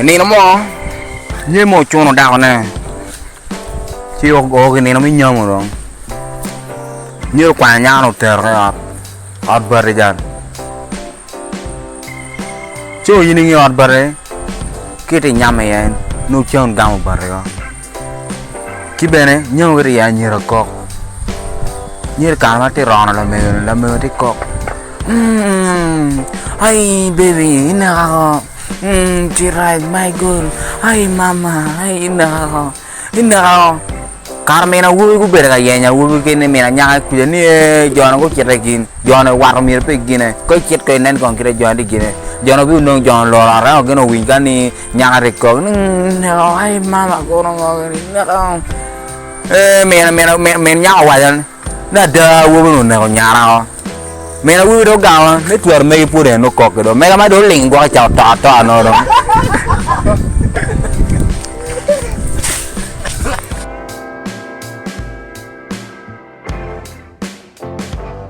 I nino mo, nyemo ocuno dakone ci oo ki nino me nyamo dong. Myero okwanyo nyako-ni otero ki i ot, ot bati ca. Ci in inge ot bati ki iti nyamo iye nongo cen ogamo bati o. Ki bene nyamo gitye iye anyira kok myero kare ma tye rono lamego-ni lamego tye kok ai baby ineka ko tye rac my god ai mama ai ineka ko ineka ko kare min awobi gubedo ka yenyo awobi ki ni min anyaka kuca ni ee jo-ni gucito i kin jo-ni owato myero pe gine ko icit ko inen kong kite jo-ni tye gine jo-ni obino nongo jo-ni oloro ot ento gin owiny ka ni Nyaka tye kok ni neko ai mama kono ngo gini neko ee min min min nyako owaco ni ada awobi ni oneko nyara o min awobi dong ogamo ni twero megi pwod eni nongo kok ki dong mega ma dong oling gwok ca oto atoa nongo dong.